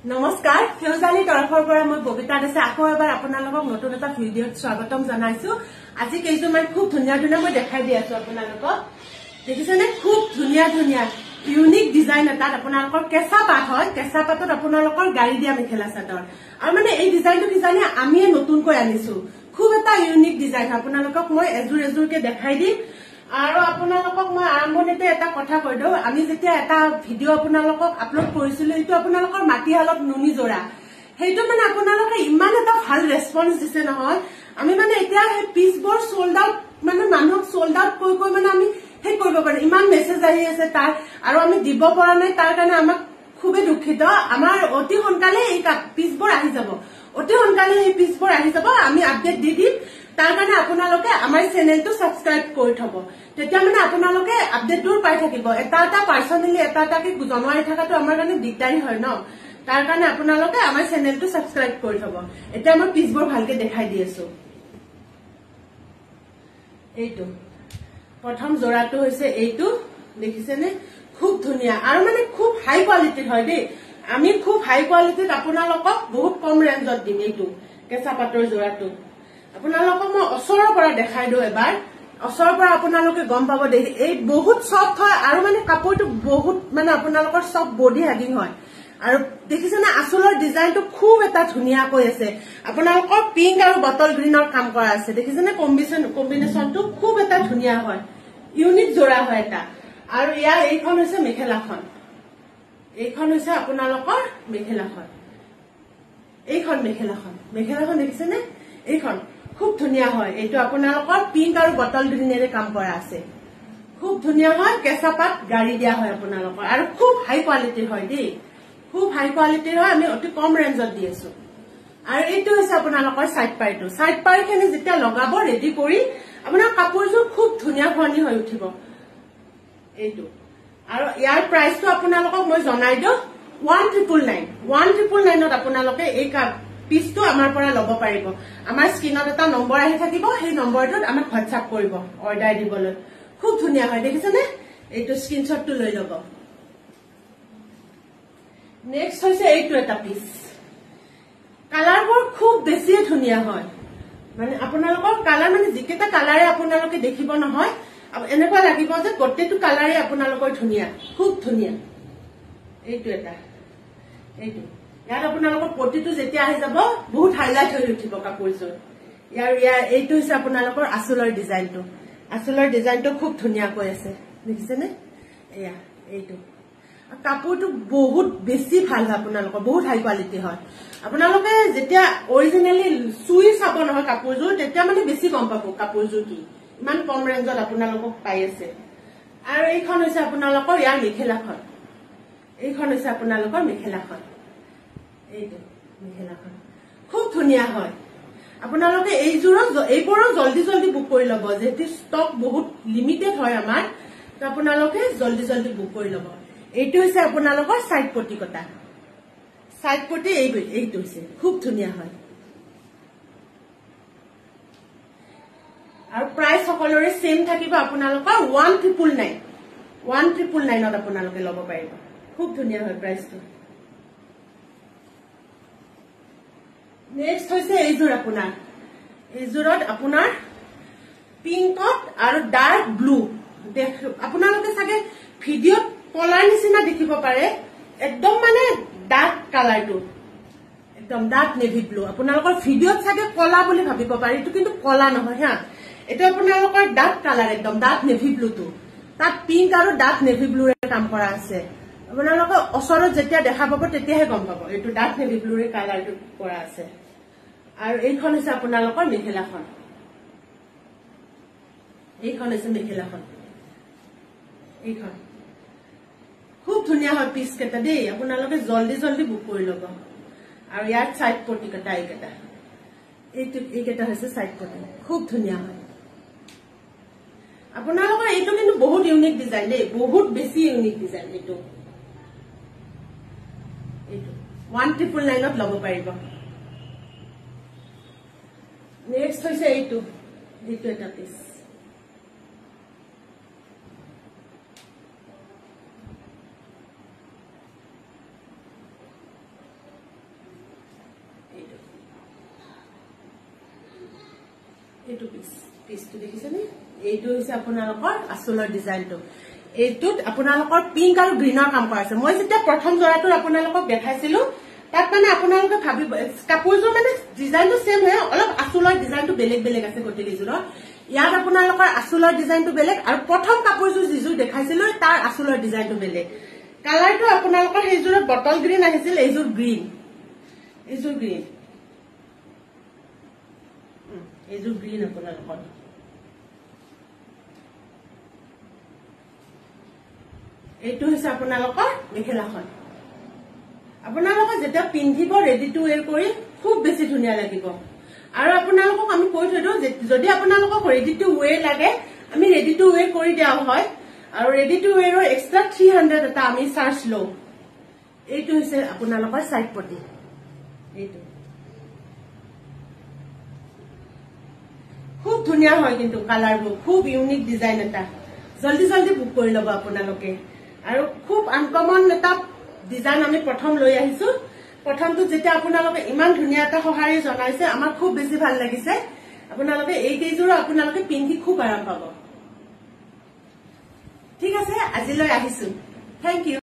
নমস্কাৰ, সেউজালিৰ তৰফৰ পৰা মই ববিতা দাসে আকৌ এবাৰ আপোনালোকক নতুন এটা ভিডিঅ'ত স্বাগতম জনাইছো। আজি কেইযোৰমান খুব ধুনীয়া ধুনীয়া মই দেখাই দি আছো আপোনালোকক। দেখিছেনে, খুব ধুনীয়া ধুনীয়া ইউনিক ডিজাইন এটাত আপোনালোকৰ কেঁচা পাত হয়। কেঁচা পাতত আপোনালোকৰ গাড়ী দিয়া মেখেলা চাদৰ। আৰু মানে এই ডিজাইনটো কিজানি আমিয়ে নতুনকৈ আনিছো, খুব এটা ইউনিক ডিজাইন। আপোনালোকক মই এযোৰ এযোৰকে দেখাই দিম। আৰু আপোনালোকক মই আৰম্ভণিতে এটা কথা কৈ দিওঁ, আমি যেতিয়া এটা ভিডিঅ' আপোনালোকক আপলোড কৰিছিলো, এইটো আপোনালোকৰ মাটিশালত নুনি যোৰা, সেইটো মানে আপোনালোকে ইমান এটা ভাল ৰেচপন্স দিছে নহয়। আমি মানে এতিয়া সেই পিচবোৰ চল্ড আউট, মানে মানুহক চল্ড আউট কৈ কৈ মানে আমি শেষ কৰিব পাৰো। ইমান মেছেজ আহি আছে তাৰ, আৰু আমি দিব পৰা নাই, তাৰ কাৰণে আমাক খুবেই দুখিত। আমাৰ অতি সোনকালে এই পিচবোৰ আহি যাব, অতি সোনকালে এই পিচবোৰ আহি যাব, আমি আপডেট দি দিম। তাৰ কাৰণে আপোনালোকে আমাৰ চেনেলটো ছাবস্ক্ৰাইব কৰি থব, তেতিয়া মানে আপোনালোকে আপডেটবোৰ পাই থাকিব। এটা এটা পাৰ্চনেলি এটা এটাকে জনাই থকাটো আমাৰ কাৰণে দিগদাৰী হয় ন, তাৰ কাৰণে আপোনালোকে আমাৰ চেনেলটো ছাবস্ক্ৰাইব কৰি থব। এতিয়া মই পিচবোৰ ভালকে দেখাই দি আছো। এইটো প্ৰথম যোৰাটো হৈছে এইটো, দেখিছেনে, খুব ধুনীয়া আৰু মানে খুব হাই কোৱালিটিৰ হয় দেই। আমি খুব হাই কোৱালিটিত আপোনালোকক বহুত কম ৰেঞ্জত দিম। এইটো কেঁচা পাতৰ যোৰাটো আপোনালোকক মই ওচৰৰ পৰা দেখাই দিওঁ এবাৰ। ওচৰৰ পৰা আপোনালোকে গম পাব দেই, এই বহুত চফ্ট হয় আৰু মানে কাপোৰটো বহুত মানে আপোনালোকৰ চফ্ট বডি হাগিং হয়। আৰু দেখিছেনে আচলৰ ডিজাইনটো খুব এটা ধুনীয়াকৈ আছে। আপোনালোকৰ পিংক আৰু বটল গ্ৰীণৰ কাম কৰা আছে, দেখিছেনে কম্বিনেশ্যনটো খুব এটা ধুনীয়া হয়, ইউনিক যোৰা হয় এটা। আৰু ইয়াৰ এইখন হৈছে মেখেলাখন, এইখন হৈছে আপোনালোকৰ মেখেলাখন, এইখন মেখেলাখন, মেখেলাখন দেখিছেনে, এইখন খুব ধুনীয়া হয়। এইটো আপোনালোকৰ পিংক আৰু বটল গ্ৰীণেৰে কাম কৰা আছে, খুব ধুনীয়া হয়। কেঁচা পাত গাড়ী দিয়া হয় আপোনালোকৰ, আৰু খুব হাই কোৱালিটিৰ হয় দেই, খুব হাই কোৱালিটিৰ হয়। আমি অতি কম ৰেঞ্জত দি আছো। আৰু এইটো হৈছে আপোনালোকৰ চাইড পাৰিটো। চাইড পাৰিখিনি যেতিয়া লগাব ৰেডি কৰি, আপোনাৰ কাপোৰযোৰ খুব ধুনীয়া শুৱনি হৈ উঠিব এইটো। আৰু ইয়াৰ প্ৰাইচটো আপোনালোকক মই জনাই দিওঁ, 1999, 1999ত আপোনালোকে এই পিচটো আমাৰ পৰা ল'ব পাৰিব। আমাৰ স্ক্ৰীণত এটা নম্বৰ আহি থাকিব, সেই নম্বৰটোত আমাক হোৱাটছআপ কৰিব অৰ্ডাৰ দিবলৈ। খুব ধুনীয়া হয়, দেখিছেনে, এইটো স্ক্ৰীনশ্বটটো লৈ ল'ব। নেক্সট হৈছে এইটো এটা পিচ। কালাৰবোৰ খুব বেছিয়ে ধুনীয়া হয়, মানে আপোনালোকৰ কালাৰ মানে যিকেইটা কালাৰে আপোনালোকে দেখিব নহয়, এনেকুৱা লাগিব যে গোটেইটো কালাৰে আপোনালোকৰ ধুনীয়া, খুব ধুনীয়া। এইটো এটা, এইটো ইয়াত আপোনালোকৰ পটিটো যেতিয়া আহি যাব বহুত হাইলাইট হৈ উঠিব কাপোৰযোৰ। ইয়াৰ ইয়াৰ এইটো হৈছে আপোনালোকৰ আচলৰ ডিজাইনটো। আচলৰ ডিজাইনটো খুব ধুনীয়াকৈ আছে, দেখিছেনে। এয়া এইটো কাপোৰটো বহুত বেছি ভাল হয় আপোনালোকৰ, বহুত হাই কোৱালিটি হয়। আপোনালোকে যেতিয়া অৰিজিনেলি চুই চাব নহয় কাপোৰযোৰ, তেতিয়া মানে বেছি গম পাব কাপোৰযোৰ কি ইমান কম ৰেঞ্জত আপোনালোকক পাই আছে। আৰু এইখন হৈছে আপোনালোকৰ ইয়াৰ মেখেলাখন, এইখন হৈছে আপোনালোকৰ মেখেলাখন, এইটো মেখেলাখন খুব ধুনীয়া হয়। আপোনালোকে এইযোৰো এইবোৰো জল্দি জল্দি বুক কৰি ল'ব, যিহেতু ষ্টক বহুত লিমিটেড হয় আমাৰ, তো আপোনালোকে জল্দি জল্দি বুক কৰি ল'ব। এইটো হৈছে আপোনালোকৰ চাইড পটি কটা, চাইড পটি এইটো হৈছে, খুব ধুনীয়া হয়। আৰু প্ৰাইচ সকলোৰে চেম থাকিব আপোনালোকৰ 1999, 1999ত আপোনালোকে ল'ব পাৰিব। খুব ধুনীয়া হয় প্ৰাইচটো। নেক্সট হৈছে এইযোৰ আপোনাৰ, এইযোৰত আপোনাৰ পিংকত আৰু ডাৰ্ক ব্লু। আপোনালোকে চাগে ভিডিঅ'ত কলাৰ নিচিনা দেখিব পাৰে, একদম মানে ডাৰ্ক কালাৰটো, একদম ডাৰ্ক নেভি ব্লু। আপোনালোকৰ ভিডিঅ'ত চাগে কলা বুলি ভাবিব পাৰে, এইটো কিন্তু কলা নহয় হা, এইটো আপোনালোকৰ ডাৰ্ক কালাৰ, একদম ডাৰ্ক নেভি ব্লুটো। তাত পিংক আৰু ডাৰ্ক নেভি ব্লুৰে কাম কৰা আছে। আপোনালোকে ওচৰত যেতিয়া দেখা পাব তেতিয়াহে গম পাব এইটো ডাৰ্ক নেভি ব্লুৰে কালাৰটো কৰা আছে। আৰু এইখন হৈছে আপোনালোকৰ মেখেলাখন, এইখন হৈছে মেখেলাখন, এইখন খুব ধুনীয়া হয় পিচ কেইটা দেই। আপোনালোকে জল্দি জল্দি বুক কৰি ল'ব। আৰু ইয়াত চাইড পটি কেইটা, এইকেইটা, এইটো এইকেইটা হৈছে চাইড পটি, খুব ধুনীয়া হয় আপোনালোকৰ। এইটো কিন্তু বহুত ইউনিক ডিজাইন দেই, বহুত বেছি ইউনিক ডিজাইন এইটো। এইটো 1999ত ল'ব পাৰিব। নেক্সট হৈছে এইটো, এইটো এটা পিচ। এইটো পিচটো দেখিছেনে? এইটো হৈছে আপোনালোকৰ আচলৰ ডিজাইনটো। এইটোত আপোনালোকৰ পিংক আৰু গ্ৰীণৰ কাম কৰা আছে। মই যেতিয়া প্ৰথম যোৰাটোত আপোনালোকক দেখাইছিলো, তাত মানে আপোনালোকে ভাবিব কাপোৰযোৰ মানে ডিজাইনটো ছেম হয়, অলপ আচলৰ ডিজাইনটো বেলেগ বেলেগ আছে গোটেইকেইযোৰৰ। ইয়াত আপোনালোকৰ আচলৰ ডিজাইনটো বেলেগ আৰু প্ৰথম কাপোৰযোৰ যিযোৰ দেখাইছিলো তাৰ আচলৰ ডিজাইনটো বেলেগ। কালাৰটো আপোনালোকৰ সেইযোৰত বটল গ্ৰীণ আহিছিল, এইযোৰ গ্ৰীণ, এইযোৰ গ্ৰীণ, এইযোৰ গ্ৰীণ আপোনালোকৰ। এইটো হৈছে আপোনালোকৰ মেখেলাখন। আপোনালোকে যেতিয়া পিন্ধিব ৰেডি টু ৱেৰ কৰি খুব বেছি ধুনীয়া লাগিব। আৰু আপোনালোকক আমি কৈ থৈ দিওঁ, যদি আপোনালোকক ৰেডি টু ৱেৰ লাগে আমি ৰেডি টু ৱেৰ কৰি দিয়া হয়। আৰু ৰেডি টু ৱেৰৰ এক্সট্ৰা 300 এটা আমি চাৰ্জ লওঁ। এইটো হৈছে আপোনালোকৰ চাইড পটি। এইটো খুব ধুনীয়া হয় কিন্তু কালাৰবোৰ খুব ইউনিক ডিজাইন এটা। জলদি জলদি বুক কৰি ল'ব আপোনালোকে। আৰু খুব আনকমন এটা ডিজাইন আমি প্ৰথম লৈ আহিছো। প্ৰথমটো যেতিয়া আপোনালোকে ইমান ধুনীয়া এটা সঁহাৰি জনাইছে, আমাৰ খুব বেছি ভাল লাগিছে। আপোনালোকে এই কেইযোৰো আপোনালোকে পিন্ধি খুব আৰাম পাব। ঠিক আছে, আজিলৈ আহিছো। Thank U.